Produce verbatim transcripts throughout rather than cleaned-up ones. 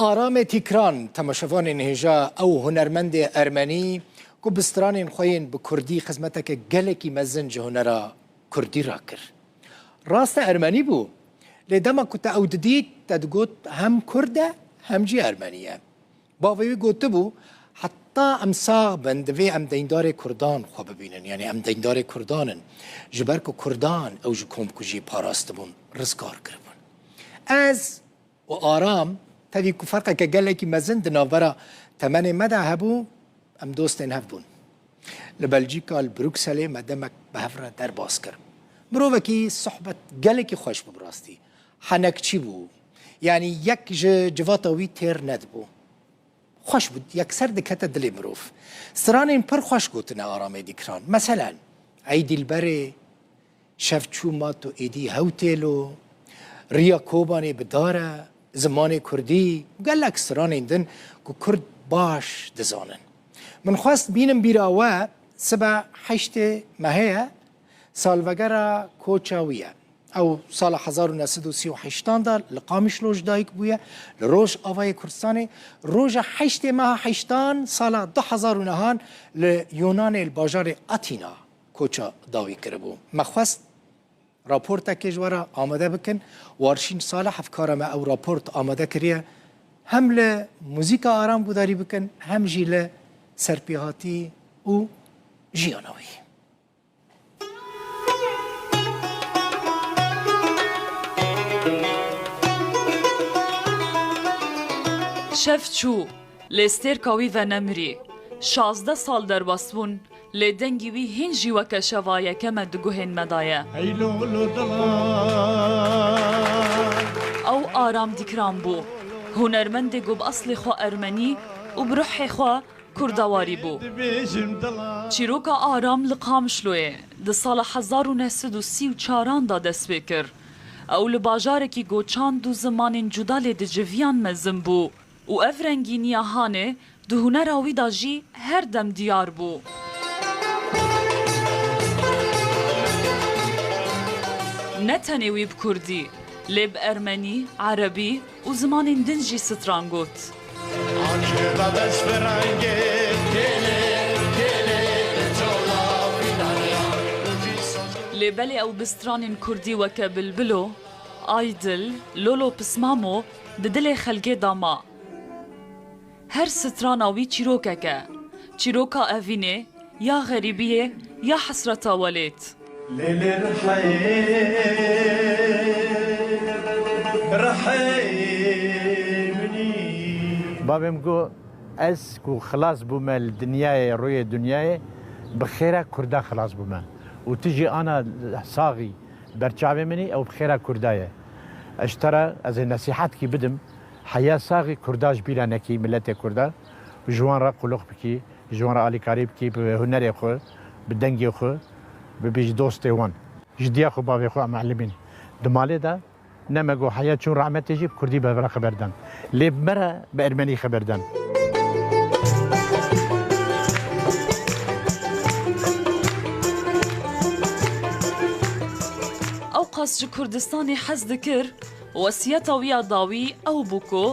Aramê Tîkran, temaşevanên hêja, ew hunermendê ermenî ku bi stranên xwe yên bi kurdî xizmeteke gelekî mezin ji hunera kurdî re kir. Rast e, ermenî bû, lê dema ku te ew didît, te digot hem kurd e, hem jî ermenî ye. Bavê wî gotibû, heta em sax bin, divê em deyndarê kurdan xwe bibînin. Yanî em deyndarê kurdan in. Ji ber ku kurdan ew ji komkujiyê parastibûn, rizgar kiribûn. Ez û Aram, tevî ku ferqeke gelekî mezin di navbera temenê me de hebû, em dostên hev bûn. Li Belcîka, li Brukselê me demek bi hev re derbas kir. Mirovekî sohbet gelekî xweş bû bi rastî. Henekçî bû. Yanî yek ji civata wî têr nedibû. Xweş bû, yekser dikete dilê mirov. Stranên pir xweş gotine Aramê Dîkran. Meselen, Ey Dîlberê, Şev çû ma tu êdî hew têlo, Riya Kobanê bi dar e, Zimanê Kurdî, gelek stranên din ku Kurd baş dizanin. Min xwest bînim bîra we, sibe heştê mehê ye, salvegera koça wî ye. Ew sala hezar û neh sed û sî û heştan de li Qamişlo ji dayik bûye, li Rojavayê Kurdistanê. Roja heştê meha heştan sala du hezar û nehan li Yunanê li bajarê Atîna koça dawî kiribû. Me xwest raportekê ji we re amade bikin. Warşîn Salih hevkara me ew raport amade kiriye. Hem li muzîka Aram gudarî bikin, hem jî li serpêhatî û jiyana wî. Şev çû, lê stêrka wî venemirî. Şazdeh sal derbas bûn, lê dengî wî hîn jî weke şeva yekem e di guhên me de ye. Ew Aram Dîkran bû. Hunermendê ku bi eslê xwe ermenî û bi ruhê xwe kurdewarî bû. Çîroka Aram li Qamişloyê di sala hezar û neh sed û sî û çaran de dest pê kir. Ew li bajarekî ku çand û zimanên cuda lê diciviyan mezin bû û ev rengîniya hanê di hunera wî de jî her dem diyar bû. Ne tenê wî bi kurdî, lê bi ermenî, erebî û zimanên din jî stran got. Lê belê ew bi stranên kurdî weke Bilbilo, Ay Dil, Lolo Pismamo di dilê xelkê de ma. Her strana wî çîrokek e. Çîroka evînê, ya xerîbiyê, ya hesreta welêt. Lê lê rihê, rihê minî. Babê min got, ez ku xilas bûme li dinyayê, rûyê dinyayê, bi xêra Kurda xilas bûme. Û tu jî ana saxî ber çavê min î, ew bi xêra Kurda ye. Ez ji te re, ez ê nesîhetkî bidim, heya saxî Kurda ji bîra nekî, miletê Kurda, ji wan re qulux bikî, ji wan re alîkarî bikî, bi hunerê xwe, bi dengê xwe, bibî ji dostê wan. Ji diya xwe bavê xwe em elimîn. Di malê de ne me got heya çûn rehmetê jî bi kurdî bi hev re xeber dan. Lê bi me re bi ermenî xeber dan. Ew qas ji Kurdistanê hez dikir, wesiyeta wî ya dawî ew bû ku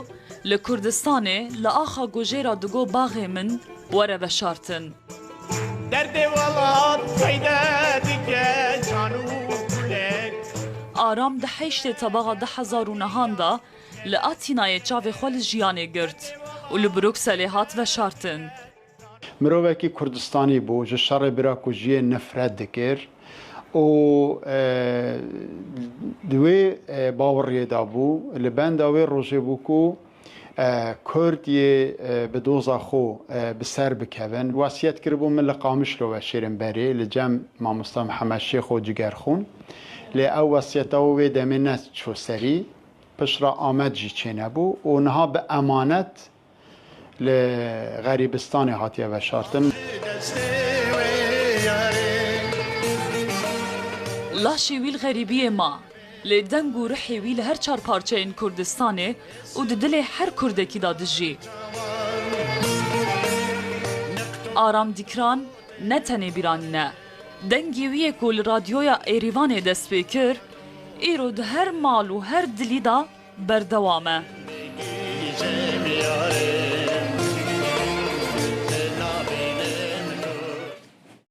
li Kurdistanê li axa gojê re digot baxê min were veşartin. Derdê welat peyde dike can û gulek. Aram di heştê tebaxa du hezar û nehan de li Atînayê çavê xwe li jiyanê girt û li Brukselê hat veşartin. Mirovekî Kurdistanî bû, ji şerê bira kujiyê nifret dikir û, e, di wê, e, baweriyê de bû. Li benda wê rojê bû ku, e, Kurd yê, e, bi doza xwe, e, bi ser bikevin. Wesiyet kiribû min li Qamişlo veşêrim berê, li cem mamosta Mihemed Şêxo Cigerxûn. Lê ew wesiyeta wê wê demê neçû serî. Piştre Amed jî çênebû û niha bi emanet li Xerîbistanê hatiye veşartin. Laşê wî li xerîbiyê ma, lê deng û rihê wî li her çar parçeyên Kurdistanê û di dilê her Kurdekî de dijî. Aram Dîkran ne tenê bîranîn e. Dengê wî yê ku li Radyoya Êrîvanê dest pê kir, îro di her mal û her dilî de berdewam e.